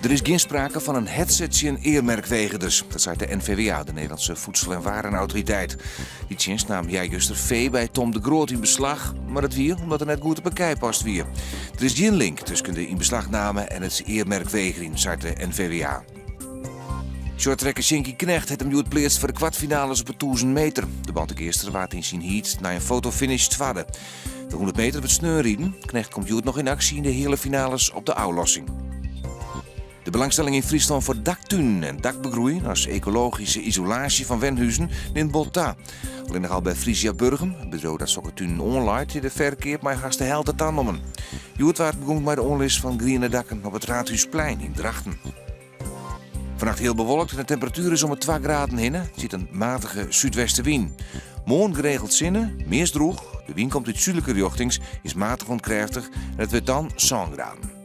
Der is gjin sprake fan in hetze tsjin earmerkwegerders. Dat seit de NVWA, de Nederlandse Voedsel- en Warenautoriteit. Dy tsjinst naam earjuster fee by Thom de Groot yn beslach, mar dat wie omdat er net goed op 'e kij past wie. Der is gjin link tusken de ynbeslachname en it earmerkwegerjen, seit de NVWA. Shorttracker Sjinkie Knegt hat him hjoed pleatst foar de kwartfinales op 'e 1000 meter. De Bantegeaster waard yn syn heat nei in fotofinish twadde. De 100 meter wurdt sneon riden. Knegt komt hjoed noch yn aksje yn de heale finales op de ôflossing. De belangstelling yn Fryslân foar daktunen en dakbegroeiing as ekologyske isolaasje fan wenhuzen nimt bot ta. Allinnich al by Frisia Burgum, in bedriuw dat sokke tunen oanleit, is de ferkeap mei hast de helte tanommen. Hjoed waard begûn mei de oanlis fan griene dakken op it Raadhúsplein yn Drachten. Fannacht hiel bewolkt en de temperatuer is om 'e 2 graden hinne. Der stiet in matige súdwestewyn. Moarn geregeld sinne, meast drûch. De wyn komt út súdlike rjochtings, is matich oant krêftich en it wurdt dan 7 graden.